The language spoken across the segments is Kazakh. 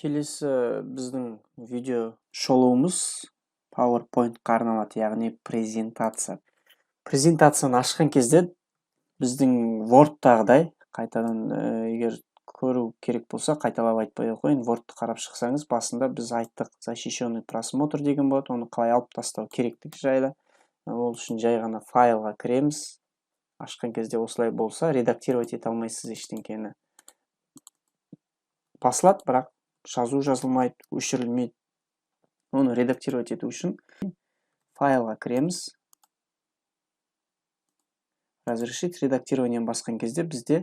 Келесі біздің видео шолуымыз PowerPoint-қа арналады, яғни презентация. Презентацияны ашқан кезде біздің Word-тағыдай қайтадан, егер көру керек болса, қайталап айтпай ақ қояйын. Word-ты қарап шықсаңыз, басында біз айттық, защищенный просмотр деген болады, оны қалай алып тастау керектігі жайлы. Ол үшін жай ғана файлға кіреміз. Ашқан кезде осылай болса, редактировать ете алмайсыз ештеңкені. Басылады, бірақ жазу жазылмайды, өшірілмейді. Оны редактировать ету үшін файлға кіреміз, разрешить редактирование басқан кезде бізде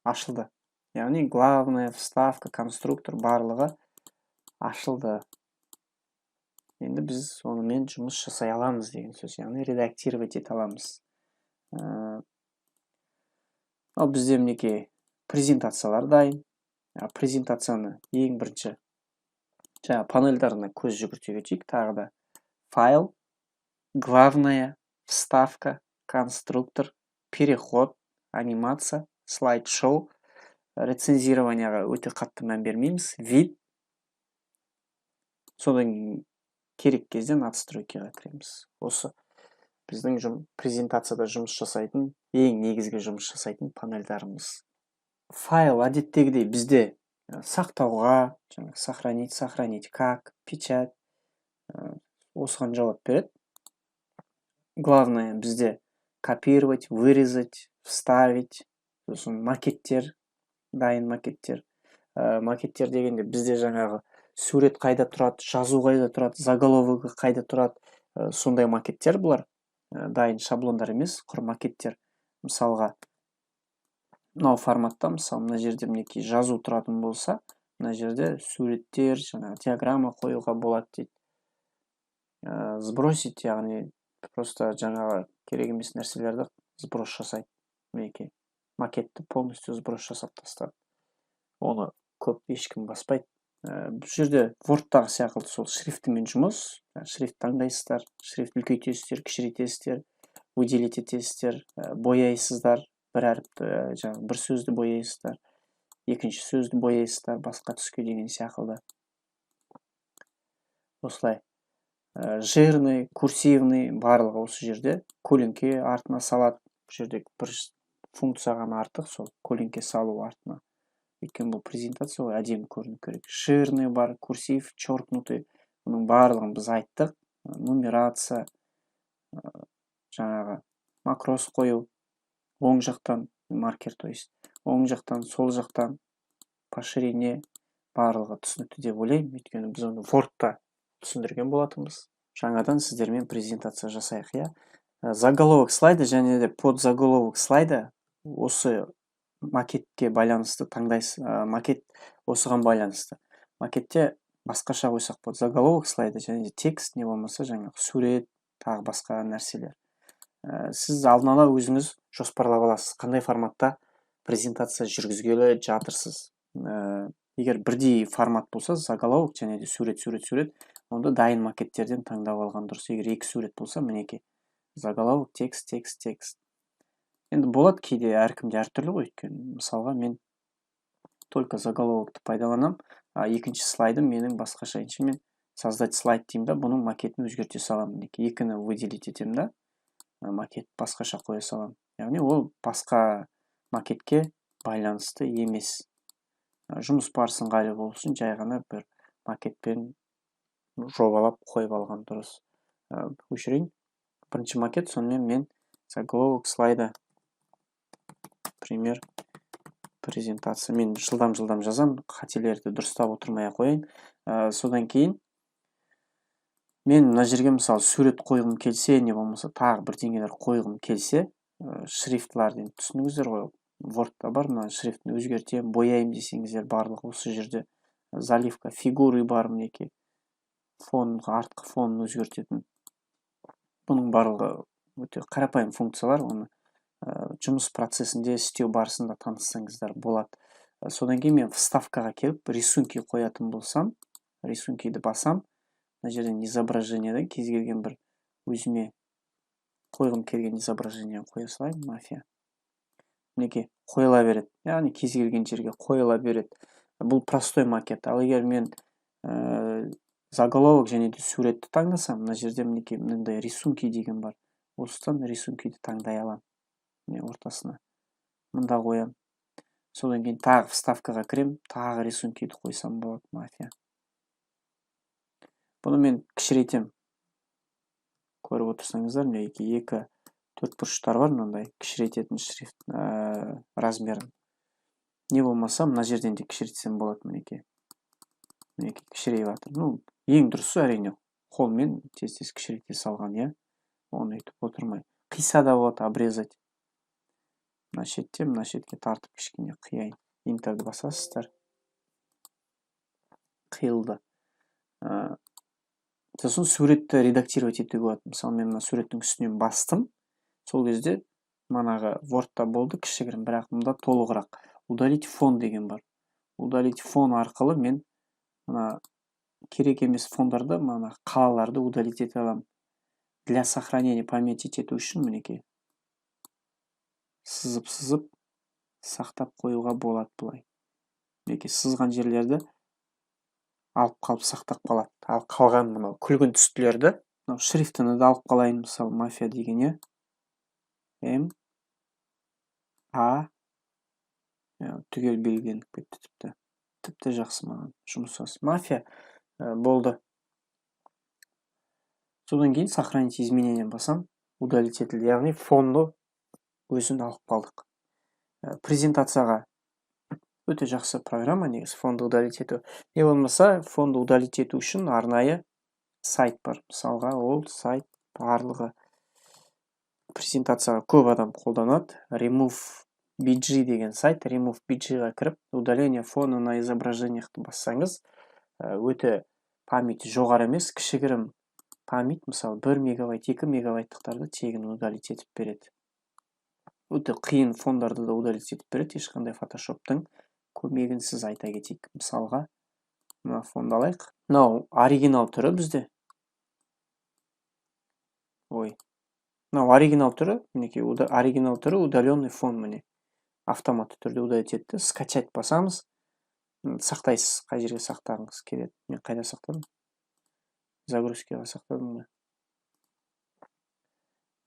ашылды, яғни главная, вставка, конструктор, барлығы ашылды. Енді біз онымен жұмыс жасай аламыз деген сөз, яғни редактировать ете аламыз. Ал бізде, мінекей, презентациялар дайын. Презентацияны ең бірінші жаңа панельдарына көз жүгірте кетейік тағы да: файл, главная, вставка, конструктор, переход, анимация, слайд шоу. Рецензированияға өте қатты мән бермейміз. Вид, содан кейін керек кезде настройкаға кіреміз. Осы біздің презентацияда жұмыс жасайтын, ең негізгі жұмыс жасайтын панельдарымыз. Файл әдеттегідей бізде сақтауға, жаңағы сохранить, сохранить как, печать, осыған жауап береді. Главное бізде копировать, вырезать, вставить, сосын макеттер, дайын макеттер. Макеттер дегенде бізде жаңағы сурет қайда тұрады, жазу қайда тұрады, заголовогы қайда тұрады, сондай макеттер бұлар. Дайын шаблондар емес, құр макеттер. Мысалға, мынау форматта, мысалы, мына жерде, мінекей, жазу тұратын болса, мына жерде суреттер, жаңағы диаграмма қоюға болады дейді. Сбросить, яғни просто жаңағы керек емес нәрселерді сброс жасайды. Мінекей, макетті полностью сброс жасап тастады, оны көп ешкім баспайды. Бұл жерде Wordтағы сияқты сол шрифтімен жұмыс: шрифт таңдайсыздар, шрифт үлкейтесіздер, кішірейтесіздер, выделить етесіздер, бояйсыздар бір әріпті, жаңағы бір сөзді бояйсыздар, екінші сөзді бояйсыздар басқа түске деген секілді. Осылай жирный, курсивный, барлығы осы жерде. Көлеңке артына салады. Бұл жерде бір функция ғана артық, сол көлеңке салу артына, өйткені бұл презентация ғой, әдемі көріну керек. Жирный бар, курсив, чёркнутый, бұның барлығын біз айттық. Нумерация, жаңағы макрос қою, оң жақтан маркер, то есть оң жақтан, сол жақтан, по ширине, барлығы түсінікті деп ойлаймын, өйткені біз оны Wordта түсіндірген болатынбыз. Жаңадан сіздермен презентация жасайық, иә. Заголовок слайда және де подзаголовок слайда осы макетке байланысты таңдайсыз. Макет осыған байланысты, макетте басқаша қойсақ болады заголовок слайда және де текст, не болмаса жаңағы сурет, тағы басқа нәрселер. Сіз алдын ала өзіңіз жоспарлап аласыз, қандай форматта презентация жүргізгелі жатырсыз. Егер бірдей формат болса, заголовок және де сурет, сурет, сурет, онда дайын макеттерден таңдап алған дұрыс. Егер екі сурет болса, мінекей, заголовок, текст, текст, текст. Енді болады кейде, әркімде әртүрлі ғой. Өйткені, мысалға, мен только заголовокты пайдаланамын, а екінші слайдым менің басқаша. Мен создать слайд деймін да, бұның макетін өзгерте саламын. Мінекей, екіні выделить етемін да, макет басқаша қоя саламын, яғни ол басқа макетке байланысты емес. Жұмыс барысы ыңғайлы болу үшін жай ғана бір макетпен жобалап қойып алған дұрыс. Өшірейін бірінші макет. Сонымен мен заголовок слайда, пример презентация. Мен жылдам жылдам жазамын, қателерді дұрыстап отырмай ақ қояйын. Содан кейін мен мына жерге, мысалы, сурет қойғым келсе, не болмаса тағы бірдеңелер қойғым келсе, шрифтларды енді түсіндіңіздер ғой, Wordта бар. Мына шрифтін өзгертемін, бояймын десеңіздер, барлығы осы жерде. Заливка фигуры бар, мінекей, фон, артқы фонын өзгертетін. Бұның барлығы өте қарапайым функциялар, оны жұмыс процесінде, істеу барысында таныссаңыздар болады. Содан кейін мен вставкаға келіп, рисунки қоятын болсам, рисункиді басам, мына жерден изображениеден кез келген бір өзіме қойғым келген изображениені қоя салайын. Мафия, мінекей, қойыла береді, яғни кез келген жерге қойыла береді. Бұл простой макет. Ал егер мен заголовок және де суретті таңдасам, мына жерде мінекей мынандай рисунки деген бар. Осыдан рисункиді таңдай аламын. Міне ортасына. Мында қоямын. Содан кейін тағы вставкаға кірем, тағы рисункиді қойсам болады, мафия. Бұны мен кішірейтем. Көріп отырсаңыздар, мінекей екі төрт бұрыштар бар, мынандай кішірейтетін шрифт размерін. Не болмаса, мына жерден де кішірейтсем болады, мінекей. Мінекей кішірейіп жатыр. Ну, ең дұрысы әрине қолмен тез-тез кішірейте салған, иә. Оны өйтіп отырмай. Қиса да болады, обрезать. Мына шеттен, мына шетке тартып кішкене қияйын. Интерді басасыздар. Қиылды. Сосын суретті редактировать етуге болады. Мысалы, мен мына суреттің үстінен бастым. Сол кезде манағы Wordта болды кішігірім, бірақ мында толығырақ. Удалить фон деген бар. Удалить фон арқылы мен мына керек емес фондарды, мына қалаларды удалить ете аламын. Для сохранения памяти ету үшін мінекей сызып-сызып сақтап қоюға болады былай. Мінекей сызған жерлерді алып қалып сақтап қалады. Ал қалған мынау күлгін түстілерді, мынау шрифтіні де алып қалайын, мысалы, мафия деген, иә. М А түгел белгіленіп кетті тіпті. Тіпті жақсы маған жұмыс жасады. Мафия болды. Содан кейін сохранить изменения басам, удалить етілді. Яғни фонды өзін алып қалдық. Презентацияға өте жақсы программа негізі фонды удалить ету. Не болмаса фонды удалить ету үшін арнайы сайт бар. Мысалға, ол сайт барлығы презентацияға көп адам қолданады. Remove BG деген сайт. Remove BG-ға кіріп, удаление фона на изображениях бассаңыз, өте память жоғары емес, кішігірім память, мысалы, 1 мегабайт, 2 мегабайттықтарды тегін удалить етіп береді. Өте қиын фондарды да удалить етіп береді, ешқандай фотошоптың көмегінсіз, айта кетейік. Мысалға, мына фонды алайық. Мынау оригинал түрі бізде. Ой. Мынау оригинал түрі, мінекей, оригинал түрі удаленный фон, міне. Автоматты түрде удалить етті. Скачать басамыз. Сақтайсыз, қай жерге сақтағыңыз келеді. Мен қайда сақтадым? Загрузкаға сақтадым ба?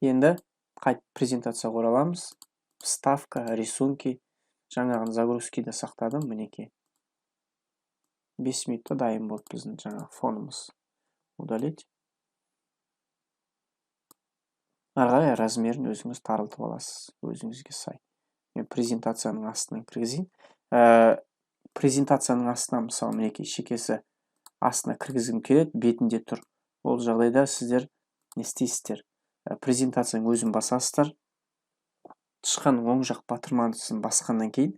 Енді қайтып презентацияға ораламыз. Вставка, рисунки. Жаңағын загрузкиде сақтадым, мінекей. 5 минутта дайын болды біздің жаңа фонымыз. Удалить. Ары қарай размерін өзіңіз тарылтып аласыз, өзіңізге сай. Мен презентацияның астынан кіргізейін. Презентацияның астына, мысалы, мінекей шекесі астына кіргізгім келеді, бетінде тұр. Ол жағдайда сіздер не істейсіздер? Презентацияның өзін басасыздар. Тышқанның оң жақ батырмасын басқаннан кейін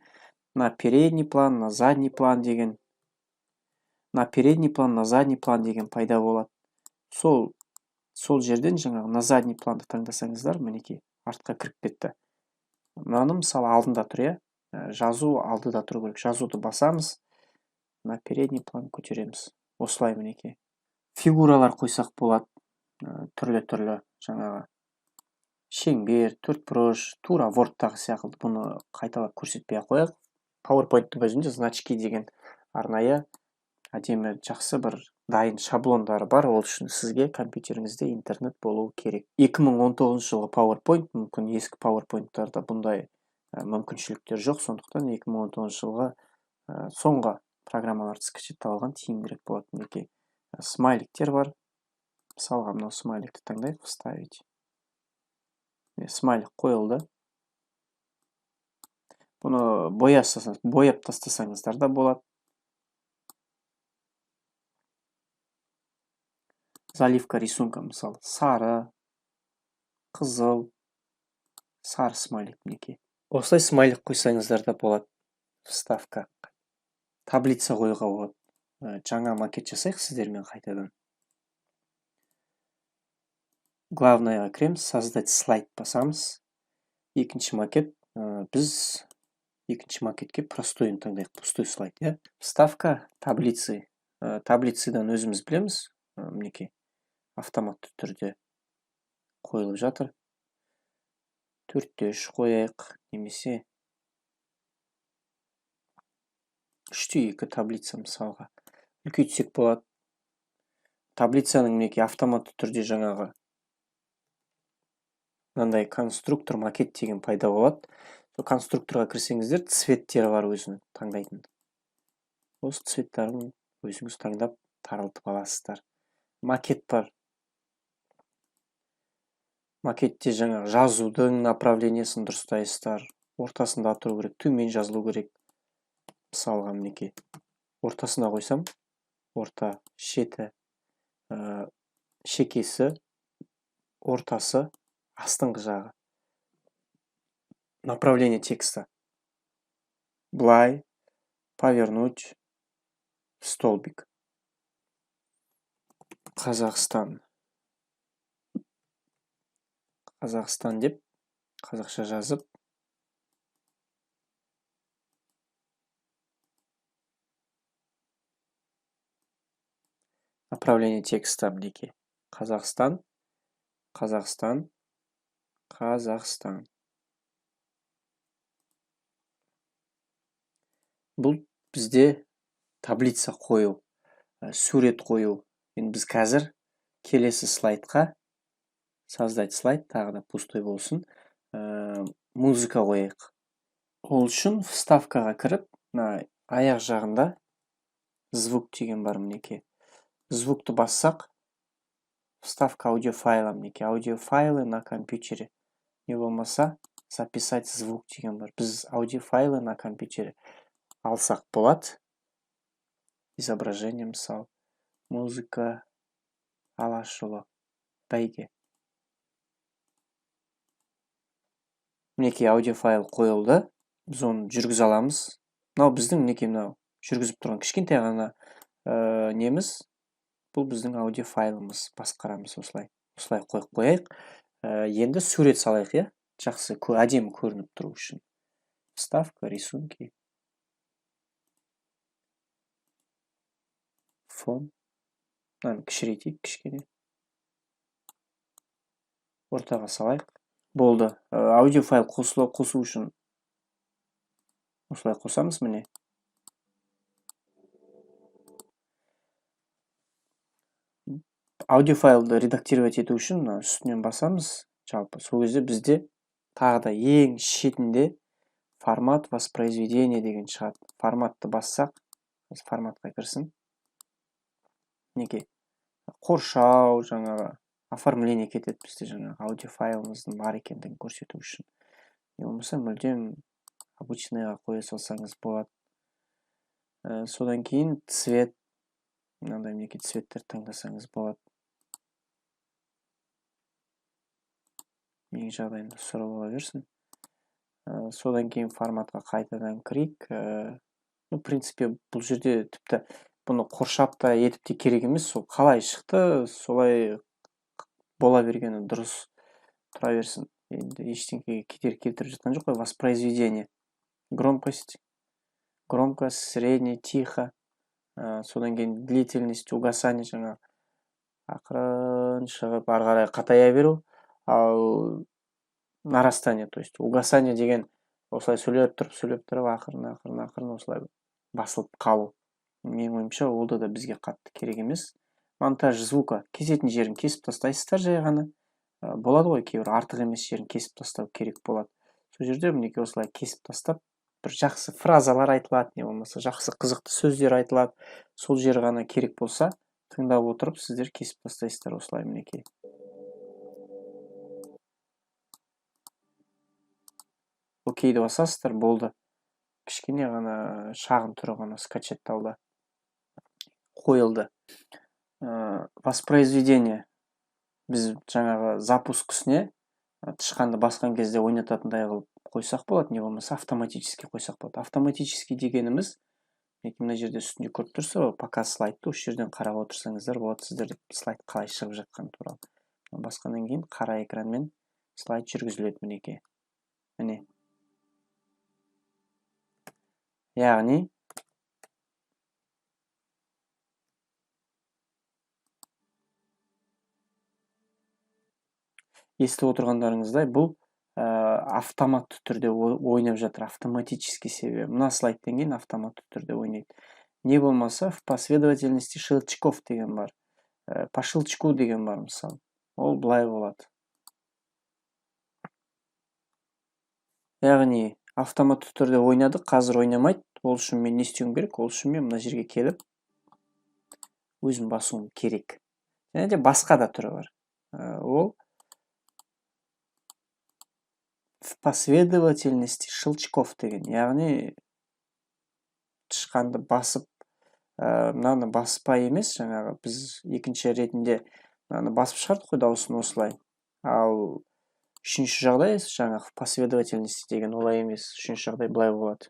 на передний план, на задний план деген, на передний план, на задний план деген пайда болады. Сол жерден жаңағы на задний планды таңдасаңыздар, мінекей артқа кіріп кетті. Мынаны, мысалы, алдында тұр, иә? Жазу алдыда тұру керек. Жазуды басамыз, на передний план көтереміз. Осылай мінекей. Фигуралар қойсақ болады, түрлі-түрлі жаңағы шеңбер, төртбұрыш, тура Wordтағы сияқты. Бұны қайталап көрсетпей ақ қояйық. PowerPoint'тың өзінде значки деген арнайы әдемі жақсы бір дайын шаблондары бар. Ол үшін сізге компьютеріңізде интернет болуы керек. 2019 жылғы PowerPoint, мүмкін ескі PowerPoint'тарда бұндай мүмкіншіліктер жоқ, сондықтан 2019 жылғы соңғы программаларды скачать алған тиімдірек болады. Мінекей смайликтер бар. Мысалға, мынау смайликті таңдайық, вставить. Міне, смайлик қойылды. Бұны бояп тастасаңыздар да болады. Заливка рисунка, мысалы, сары, қызыл, сары смайлик мінекей. Осылай смайлик қойсаңыздар да болады. Вставка. Таблица қоюға болады. Жаңа макет жасайық сіздермен қайтадан. Главныйға кіреміз, создать слайд басамыз. Екінші макет. Біз екінші макетке простойын таңдайық, пустой слайд, иә. Вставка таблицы. Таблицадан өзіміз білеміз. Мінекей автоматты түрде қойылып жатыр. 4-те 3 қояйық, немесе 3:2 таблица мысалға. Үлкейтсек болады. Таблицаның мінекей автоматты түрде жаңағы мынандай конструктор макет деген пайда болады. Сол конструкторға кірсеңіздер, цветтері бар өзінің таңдайтын. Осы цветтарын өзіңіз таңдап таралтып аласыздар. Макет бар. Макетте жаңағы жазудың направлениесін дұрыстайсыздар. Ортасында тұру керек, төмен жазылу керек. Мысалға мінекей ортасына қойсам, орта шеті, шекесі, ортасы, астыңғы жағы. Направление текста. Былай, повернуть, столбик. Қазақстан. Қазақстан деп қазақша жазып, направление текста мінекей. Қазақстан, Қазақстан, Қазақстан. Бұл бізде таблица қою, сурет қою. Енді біз қазір келесі слайдқа создать слайд, тағы да пустой болсын, музыка қояйық. Ол үшін вставкаға кіріп, мына аяқ жағында звук деген бар мінекей. Звукты бассақ, вставка аудиофайла мінекей, аудиофайлы на компьютере. Не болмаса записать звук деген бар. Біз аудиофайлы на компьютере алсақ болады. Изображение мысал, музыка, Алашұлы, бәйге. Мінекей аудиофайл қойылды. Біз оны жүргізе аламыз. Мынау біздің мінекей мынау жүргізіп тұрған кішкентай ғана неміз. Бұл біздің аудиофайлымыз. Басқарамыз осылай. Осылай қойып қояйық. Енді сурет салайық, иә? Жақсы, әдемі көрініп тұру үшін. Вставка, рисунки. Фон. Мынаны кішірейтейік кішкене. Ортаға салайық. Болды. Аудиофайл қосу үшін осылай қосамыз міне. Аудиофайлды редактировать ету үшін мына үстінен басамыз. Жалпы сол кезде бізде тағы да ең шетінде формат воспроизведения деген шығады. Форматты бассақ, форматқа кірсін. Мінекей қоршау, жаңағы оформление кетеді бізде жаңағы аудиофайлымыздың бар екендігін көрсету үшін. Не болмаса мүлдем обычныйға қоя салсаңыз болады. Содан кейін цвет, мынандай мінекей цветтерді таңдасаңыз болады. Менің жағдайымда сұрап ала берсін. Содан кейін форматқа қайтадан кірейік. Ну, в принципе, бұл жерде тіпті бұны қоршап та етіп те керек емес. Сол қалай шықты, солай бола бергені дұрыс, тұра берсін. Енді ештеңеге кедергі келтіріп жатқан жоқ қой. Воспроизведение. Громкость, громкость, средний, тихо. Содан кейін длительность, угасание, жаңағы ақырын шығып ары қарай қатая беру. Ал нарастание, то есть угасание деген осылай сөйлеп тұрып, сөйлеп тұрып, ақырын, ақырын, ақырын осылай басылып қалу. Менің ойымша, ол да бізге қатты керек емес. Монтаж звука, кесетін жерін кесіп тастайсыздар жай ғана. Болады ғой, кейбір артық емес жерін кесіп тастау керек болады. Сол жерде мінекей осылай кесіп тастап, бір жақсы фразалар айтылады, не болмаса жақсы қызықты сөздер айтылады. Сол жер ғана керек болса, тыңдап отырып сіздер кесіп тастайсыздар осылай мінекей. Окейді басасыздар, болды. Кішкене ғана шағын түрі ғана скачатталды, қойылды. Воспроизведение. Біз жаңағы запуск үстіне тышқанды басқан кезде ойнататындай қылып қойсақ болады, не болмаса автоматически қойсақ болады. Автоматически дегеніміз, мінекей мына жерде үстінде көріп тұрсыз ғой, пока слайдты осы жерден қарап отырсаңыздар болады, сіздерде слайд қалай шығып жатқаны туралы. Басқаннан кейін қара экранмен слайд жүргізіледі мінекей. Міне. Яғни естіп отырғандарыңыздай, бұл Автоматты түрде ойнап жатыр, автоматически, себебі мына слайдтан кейін автоматты түрде ойнайды. Не болмаса в последовательности щелчков деген бар, по щелчку деген бар, мысалы, ол былай болады. Яғни автоматты түрде ойнады, қазір ойнамайды. Ол үшін мен не істеуім керек? Ол үшін мен мына жерге келіп өзім басуым керек. Және де басқа да түрі бар. Ол в последовательности щелчков деген, яғни тышқанды басып, мынаны баспай емес, жаңағы біз екінші ретінде мынаны басып шығардық қой дауысын осылай. Ал үшінші жағдай, жаңағы последовательности деген олай емес, үшінші жағдай былай болады.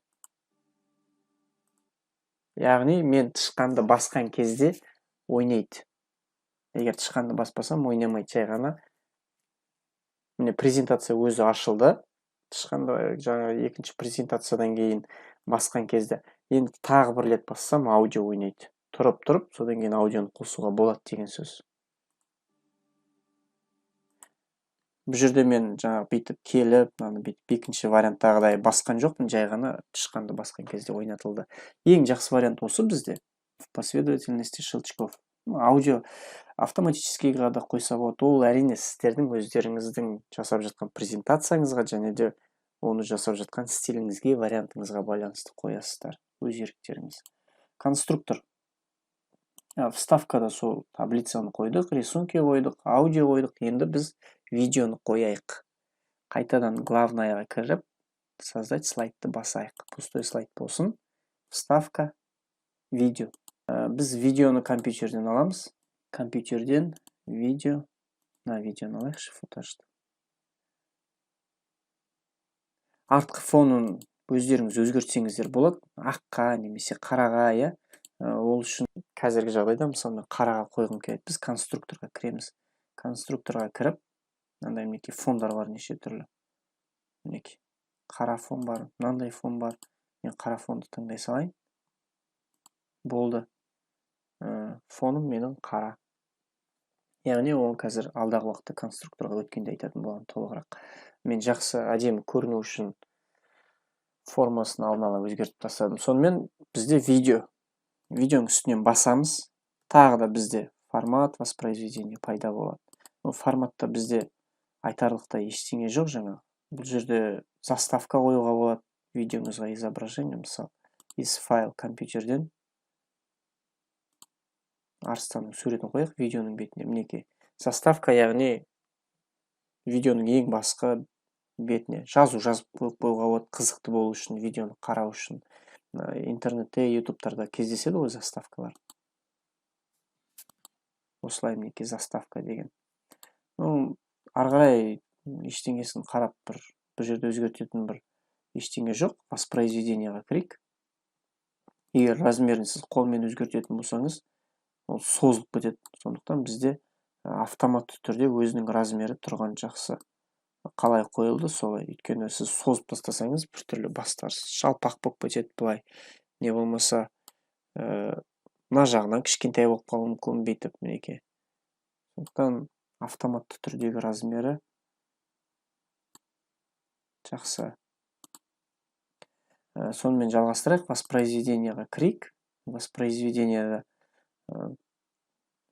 Яғни мен тышқанды басқан кезде ойнайды. Егер тышқанды баспасам, ойнамайды, жай ғана. Міне, презентация өзі ашылды. Тышқанды жаңа екінші презентациядан кейін басқан кезде, енді тағы бір рет бассам, аудио ойнайды. Тұрып-тұрып, содан кейін аудионы қосуға болады деген сөз. Бұл жерде мен жаңағы бүйтіп келіп, мынаны бүйтіп екінші варианттағыдай басқан жоқпын, жай ғана тышқанды басқан кезде ойнатылды. Ең жақсы вариант осы бізде. В последовательности щелчков. Аудио автоматическийға да қойса болады. Ол әрине сіздердің өздеріңіздің жасап жатқан презентацияңызға және де оны жасап жатқан стиліңізге, вариантыңызға байланысты қоясыздар, өз еріктеріңіз. Конструктор. Вставкада сол таблицаны қойдық, рисунки қойдық, аудио қойдық. Енді біз видеоны қояйық. Қайтадан главныйға кіріп, создать слайдты басайық. Пустой слайд болсын. Вставка, видео. Біз видеоны компьютерден аламыз. Компьютерден видео. Мына видеоны алайықшы, футажды. Артқы фонын өздеріңіз өзгертсеңіздер болады. Аққа немесе қараға, иә. Ол үшін қазіргі жағдайда, мысалы, мен қараға қойғым келеді. Біз конструкторға кіреміз. Конструкторға кіріп, мынандай мінекей фондар бар неше түрлі. Мінекей қара фон бар, мынандай фон бар. Мен қара фонды таңдай салайын. Болды. Фоным менің қара. Яғни оны қазір алдағы уақытта конструкторға өткенде айтатын боламын толығырақ. Мен жақсы, әдемі көріну үшін формасын алдын ала өзгертіп тастадым. Сонымен бізде видео. Видеоның үстінен басамыз. Тағы да бізде формат воспроизведения пайда болады. Форматта бізде айтарлықтай ештеңе жоқ жаңа. Бұл жерде заставка қоюға болады видеоңызға, изображение, мысалы, из файл компьютерден арыстанның суретін қояйық видеоның бетіне. Мінекей заставка, яғни видеоның ең басқы бетіне жазу жазып қоюға болады, қызықты болу үшін, видеоны қарау үшін. Интернетте, ютубтарда кездеседі ғой заставкалар. Осылай мінекей заставка деген. Ары қарай ештеңесін қарап бір жерде өзгертетін бір ештеңе жоқ. Воспроизведениеға кірейік. Егер размерін сіз қолмен өзгертетін болсаңыз, ол созылып кетеді. Сондықтан бізде автоматты түрде өзінің размері тұрған жақсы. Қалай қойылды солай. Өйткені сіз созып тастасаңыз, біртүрлі бастар жалпақ болып кетеді былай. Не болмаса, мына жағынан кішкентай болып қалуы мүмкін бүйтіп мінекей. Сондықтан автоматты түрдегі размері жақсы. Сонымен жалғастырайық. Воспроизведениеға кірейік. Воспроизведениеда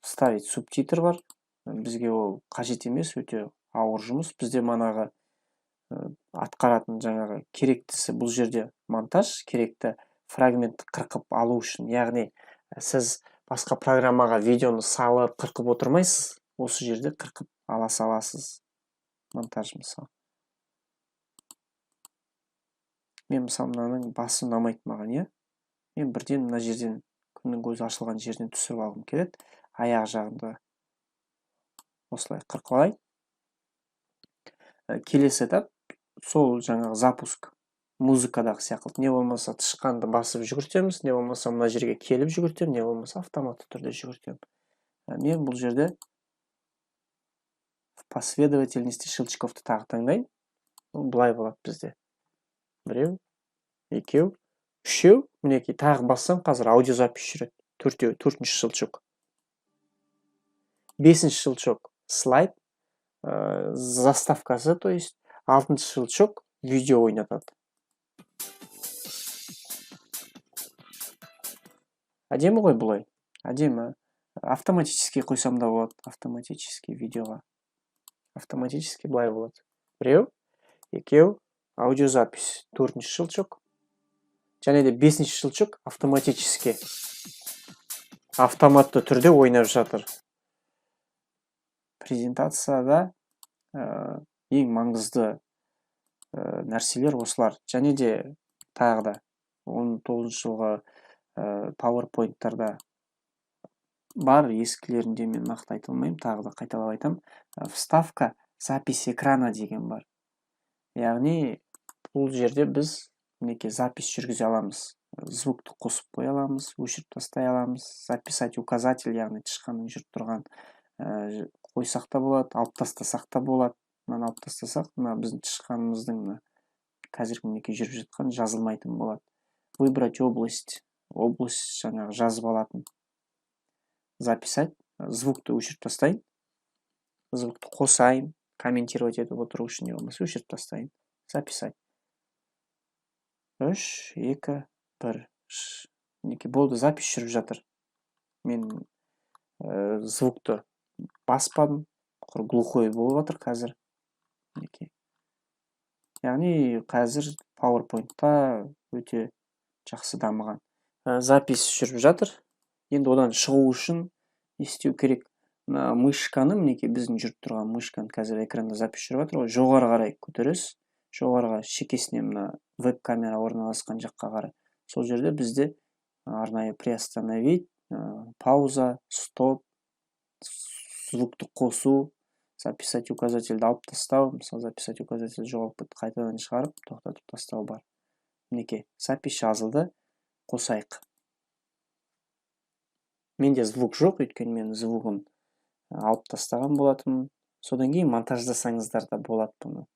вставить субтитр бар. Бізге ол қажет емес, өте ауыр жұмыс. Бізде манағы атқаратын жаңағы керектісі бұл жерде монтаж, керекті фрагментті қырқып алу үшін. Яғни сіз басқа программаға видеоны салып қырқып отырмайсыз, осы жерде қырқып ала саласыз. Монтаж мысалы. Мен мысалы мынаның басы ұнамайды маған, иә? Мен бірден мына жерден, күннің көзі ашылған жерден түсіріп алғым келеді. Аяқ жағында осылай қырқып алайын. Келесі этап сол жаңағы запуск музыкадағы сияқты. Не болмаса тышқанды басып жүгіртеміз, не болмаса мына жерге келіп жүгіртемін, не болмаса автоматты түрде жүгіртемін. Мен бұл жерде в последовательности щелчковты тағы таңдаймын. Ол былай болады бізде. Біреу, екеу, үшеу. Мінекей тағы бассам, қазір аудиозапись жүреді. Төртеу, төртінші щелчок. Бесінші щелчок слайд, заставкасы, то есть Алтыншы щелчок видео ойнатады. Әдемі ғой бұлай. Әдемі. Автоматически қойсам да болады. Автоматически видеоға. Автоматически былай болады. Біреу, екеу, аудиозапись. Төртінші щелчок. Және де бесінші щелчок автоматически. Автоматты түрде ойнап жатыр. Презентацияда ең маңызды нәрселер осылар. Және де тағы да 19 жылғы PowerPoint-тарда бар, ескілерінде мен нақты айта алмаймын, тағы да қайталап айтамын. Вставка запись экрана деген бар. Яғни бұл жерде біз мінекей запись жүргізе аламыз. Звукты қосып қоя аламыз, өшіріп тастай аламыз. Записать указатель, яғни тышқанның жүріп тұрған қойсақ та болады, алып тастасақ та болады. Мынаны алып тастасақ, мына біздің тышқанымыздың мына қазіргі мінекей жүріп жатқан жазылмайтын болады. Выбрать область, область жаңағы жазып алатын. Записать, звукты өшіріп тастайын, звукты қосайын, комментировать етіп отыру үшін не болмаса өшіріп тастайын. Записать. 3, 2, 1. Мінекей болды, запись жүріп жатыр. Мен звукты баспадым, құр глухой болып жатыр қазір. Мінекей. Яғни қазір PowerPoint-та өте жақсы дамыған. Запись жүріп жатыр. Енді одан шығу үшін не істеу керек? Мына мышканы, мінекей біздің жүріп тұрған мышканы, қазір экранда запись жүріп жатыр ғой, жоғары қарай көтересіз, жоғарыға шекесіне мына веб-камера орналасқан жаққа қарай. Сол жерде бізде арнайы приостановить, пауза, стоп, звукты қосу, записать указательді алып тастау, мысалы записать указатель жоғалып кетті, қайтадан шығарып, тоқтатып тастау бар. Мінекей, запись жазылды, қосайық. Менде звук жоқ, өйткені мен звугын алып тастаған болатынмын. Содан кейін монтаждасаңыздар да болады бұны.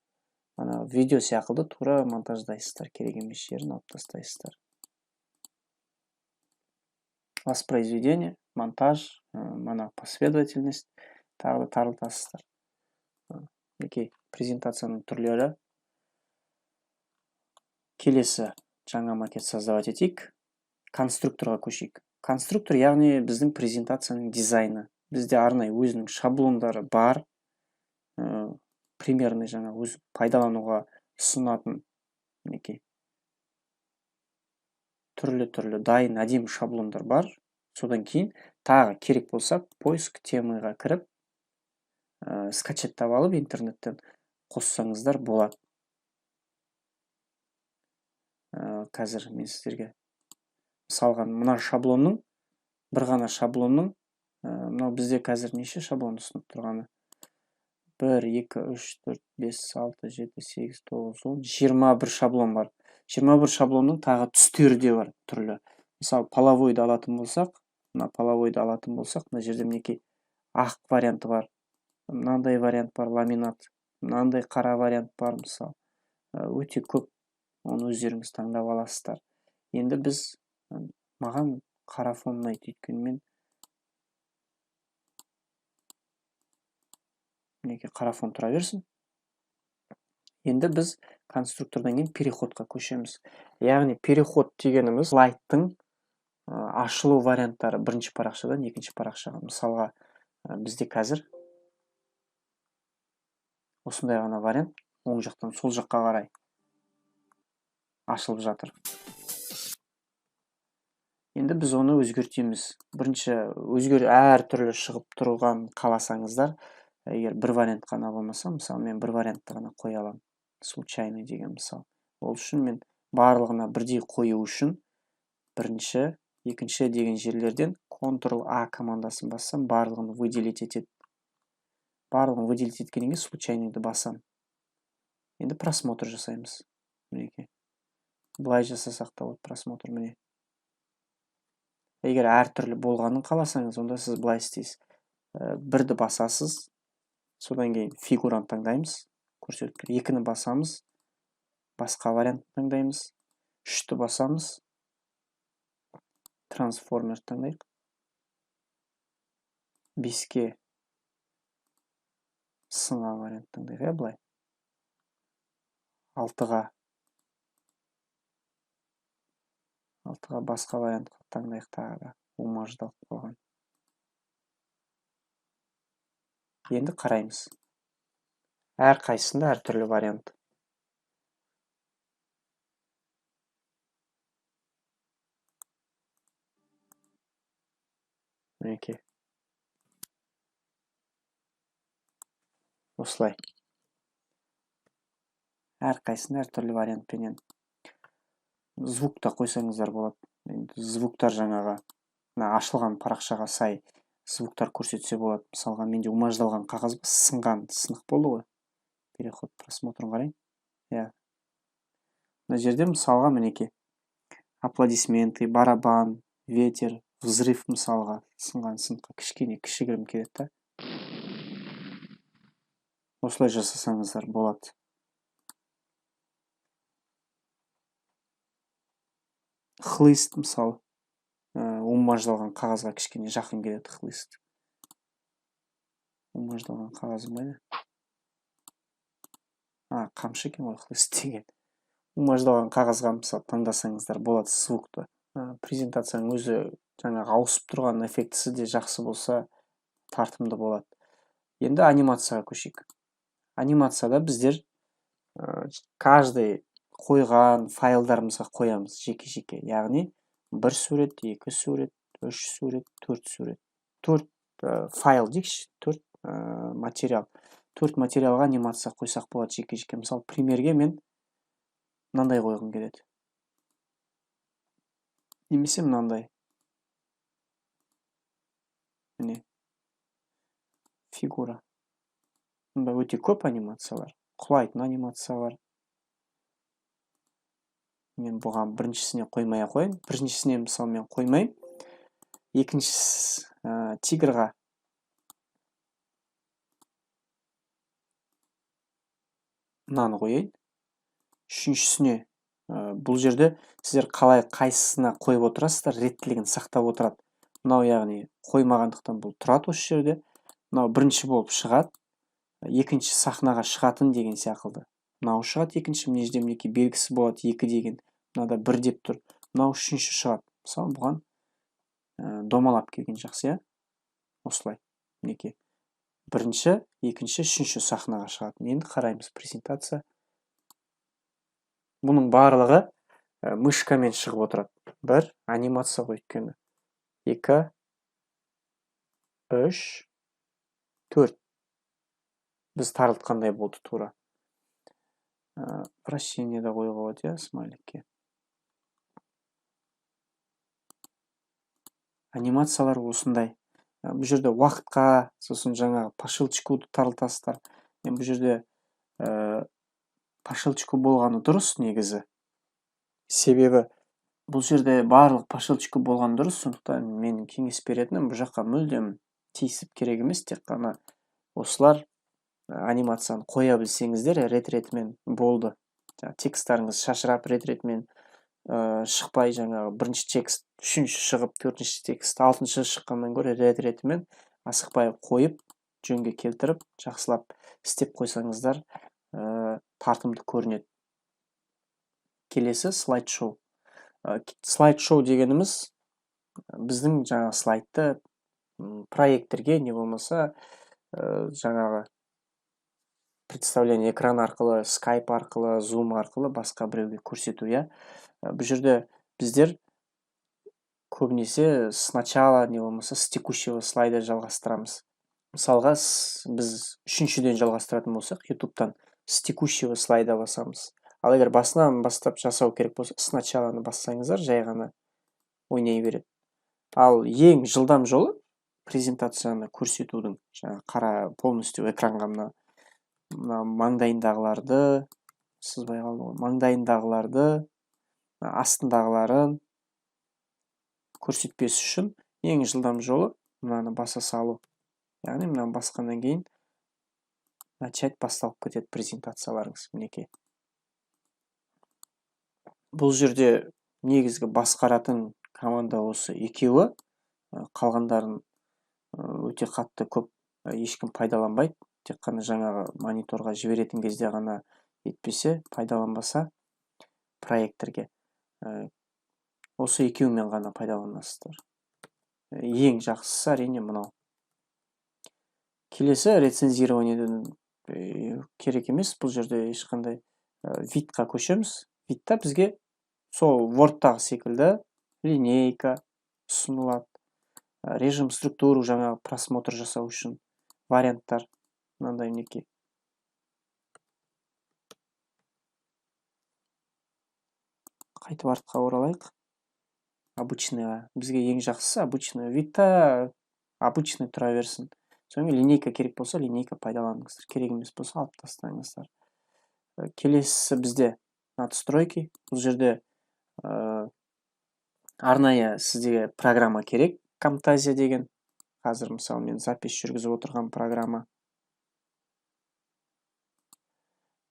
Ана видео сияқты тура монтаждайсыздар, керек емес жерін алып тастайсыздар. Воспроизведение, монтаж, мана последовательность, тағы да тарылтасыздар. Мінекей презентацияның түрлері. Келесі жаңа макет создавать етейік. Конструкторға көшейік. Конструктор, яғни біздің презентацияның дизайны. Бізде арнайы өзінің шаблондары бар. Примерный жаңа өз пайдалануға ұсынатын мінекей түрлі-түрлі дайын әдемі шаблондар бар. Содан кейін тағы керек болса поиск темаға кіріп, скачаттап алып интернеттен қоссаңыздар болады. Қазір мен сіздерге мысалға мына шаблонның, бір ғана шаблонның, мынау бізде қазір неше шаблон ұсынып тұрғаны? 1, 2, 3, 4, 5, 6, 7, 8, 9, 10, 21 шаблон бар. 21 шаблонның тағы түстері де бар түрлі. Мысалы, половойды алатын болсақ, мына половойды алатын болсақ, мына жерде мінекей ақ варианты бар. Мынандай вариант бар, ламинат. Мынандай қара вариант бар, мысалы. Өте көп, оны өздеріңіз таңдап аласыздар. Енді біз, маған қара фон ұнайды, өйткені мен мінекей қара фон тұра берсін. Енді біз конструктордан кейін переходқа көшеміз. Яғни переход дегеніміз слайдтың ашылу варианттары бірінші парақшадан екінші парақшаға. Мысалға, бізде қазір осындай ғана вариант оң жақтан сол жаққа қарай ашылып жатыр. Енді біз оны өзгертеміз. Бірінші әртүрлі шығып тұрған қаласаңыздар, егер бір вариант қана болмаса, мысалы мен бір вариантты ғана қоя аламын. Случайный деген мысал. Ол үшін мен барлығына бірдей қою үшін бірінші, екінші деген жерлерден Ctrl A командасын бассам, барлығын выделить етеді. Барлығын выделить еткеннен кейін случайныйды басам. Енді просмотр жасаймыз. Мінекей. Былай жасасақ та болады просмотр, міне. Егер әртүрлі болғанын қаласаңыз, онда сіз былай істейсіз. Бірді басасыз, содан кейін фигураны таңдаймыз, көрсетіп тұр. Екіні басамыз, басқа вариантты таңдаймыз. Үшті басамыз, трансформер таңдайық. Беске сынған вариант таңдайық, иә, былай. Алтыға. Алтыға басқа вариант таңдайық тағы да. Умаждалып қалған. Енді қараймыз. Әрқайсысында әртүрлі вариант. Мінекей. Осылай. Әрқайсысында әртүрлі вариантпенен. Звук та қойсаңыздар болады. Енді звуктар жаңағы мына ашылған парақшаға сай звуктар көрсетсе болады. Мысалға, менде умаждалған қағаз сынған сынық болды ғой. Переход просмотрын қарайын. Иә. Мына жерде мысалға мінекей аплодисменты, барабан, ветер, взрыв мысалға сынған сыныққа кішкене кішігірім келеді да. Осылай жасасаңыздар болады. Хлыст мысалы, умаждалған қағазға кішкене жақын келеді хлыст. Умаждалған қағазым қайда? А, қамшы екен ғой хлыст деген. Умаждалған қағазға мысалы таңдасаңыздар болады звукты. Презентацияның өзі жаңағы ауысып тұрған эффектісі де жақсы болса тартымды болады. Енді анимацияға көшейік. Анимацияда біздер каждый қойған файлдарымызға қоямыз жеке-жеке. Яғни бір сурет, екі сурет, үш сурет, төрт сурет. Төрт файл дейікші, төрт материал. Төрт материалға анимация қойсақ болады жеке-жеке. Мысалы, примерге мен мынандай қойғым келеді. Немесе мынандай. Міне. Фигура. Мұнда өте көп анимациялар. Құлайтын анимациялар. Мен бұған біріншісіне қоймай ақ қояйын. Біріншісіне мысалы мен қоймаймын. Екіншісі, тигрға мынаны қояйын. Үшіншісіне, бұл жерде сіздер қалай қайсысына қойып отырасыздар, реттілігін сақтап отырады. Мынау яғни қоймағандықтан бұл тұрады осы жерде. Мынау бірінші болып шығады, екінші сахнаға шығатын деген секілді. Мынау шығады екінші, мына жерде мінекей белгісі болады екі деген. Мынада бір деп тұр. Мынау үшінші шығады. Мысалы, бұған домалап келген жақсы, иә? Осылай. Мінекей. Бірінші, екінші, үшінші сахнаға шығады. Енді қараймыз презентация. Бұның барлығы мышкамен шығып отырады. Бір, анимация ғой өйткені. 2, 3, 4. Біз тарылтқандай болды тура. Вращение де қоюға болады, иә, смайликке. Анимациялар осындай. Бұл жерде уақытқа, сосын жаңағы по щелчку тарылтасыздар. Енді бұл жерде по щелчку болғаны дұрыс негізі. Себебі бұл жерде барлық по щелчку болған дұрыс, сондықтан менің кеңес беретінім бұл жаққа мүлдем тиісіп керек емес, тек қана осылар анимацияны қоя білсеңіздер рет-ретімен болды. Жаңа тексттарыңыз шашырап рет-ретімен шықпай, жаңағы бірінші текст үшінші шығып, төртінші текст алтыншы шыққаннан гөрі рет-ретімен асықпай қойып, жөнге келтіріп, жақсылап істеп қойсаңыздар, тартымды көрінеді. Келесі слайд-шоу. Слайд-шоу дегеніміз біздің жаңағы слайдты проекторге, не болмаса жаңағы представление экран арқылы, Skype арқылы, Zoom арқылы басқа біреуге көрсету, иә. Бұл жерде біздер көбінесе сначала, не болмаса с текущего слайда жалғастырамыз. Мысалға, біз үшіншіден жалғастыратын болсақ, YouTube'тан с текущего слайда басамыз. Ал егер басынан бастап жасау керек болса, сначаланы бассаңыздар, жай ғана ойнай береді. Ал ең жылдам жолы презентацияны көрсетудің, жаңа қара полностью экранға мына маңдайындағыларды, сызбай қалды ғой, маңдайындағыларды, астындағыларын көрсетпес үшін ең жылдам жолы мынаны баса салу. Яғни мынаны басқаннан кейін начать басталып кетеді презентацияларыңыз. Мінекей. Бұл жерде негізгі басқаратын команда осы екеуі, қалғандарын өте қатты көп ешкім пайдаланбайды. Тек қана жаңағы мониторға жіберетін кезде ғана Етпесе, пайдаланбаса проекторге. Осы екеуімен ғана пайдаланасыздар. Ең жақсысы әрине мынау. Келесі рецензированиеден керек емес, бұл жерде ешқандай видқа көшеміз. Видта бізге сол Wordтағы секілді линейка ұсынылады. Режим структуру жаңағы просмотр жасау үшін варианттар мынандай мінекей. Қайтып артқа оралайық. Обычныйға. Бізге ең жақсысы обычный. Видта обычный тұра берсін. Содан кейін линейка керек болса, линейка пайдаланыңыздар. Керек емес болса, алып тастаңыздар. Келесісі бізде настройки. Бұл жерде арнайы сізге программа керек. Camtasia деген. Қазір мысалы мен запись жүргізіп отырған программа.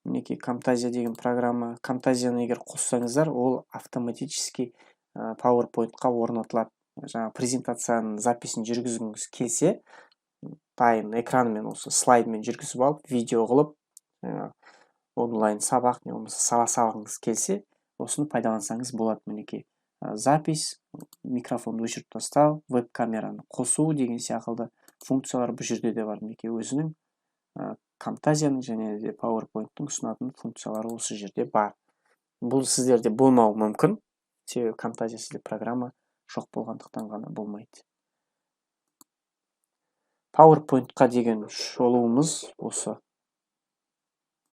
Мінекей Camtasia деген программа. Camtasia'ны егер қоссаңыздар, ол автоматически PowerPoint-қа орнатылады. Жаңа презентацияның записін жүргізгіңіз келсе, дайын экранмен осы слайдмен жүргізіп алып, видео қылып, онлайн сабақ не болмаса сала салғыңыз келсе, осыны пайдалансаңыз болады. Мінекей запись, микрофонды өшіріп тастау, веб-камераны қосу деген секілді функциялар бұл жерде де бар. Мінекей өзінің Camtasia'ның және де PowerPoint-тың ұсынатын функциялары осы жерде бар. Бұл сіздерде болмауы мүмкін, себебі Camtasia сізде программа жоқ болғандықтан ғана болмайды. PowerPoint-қа деген шолуымыз осы.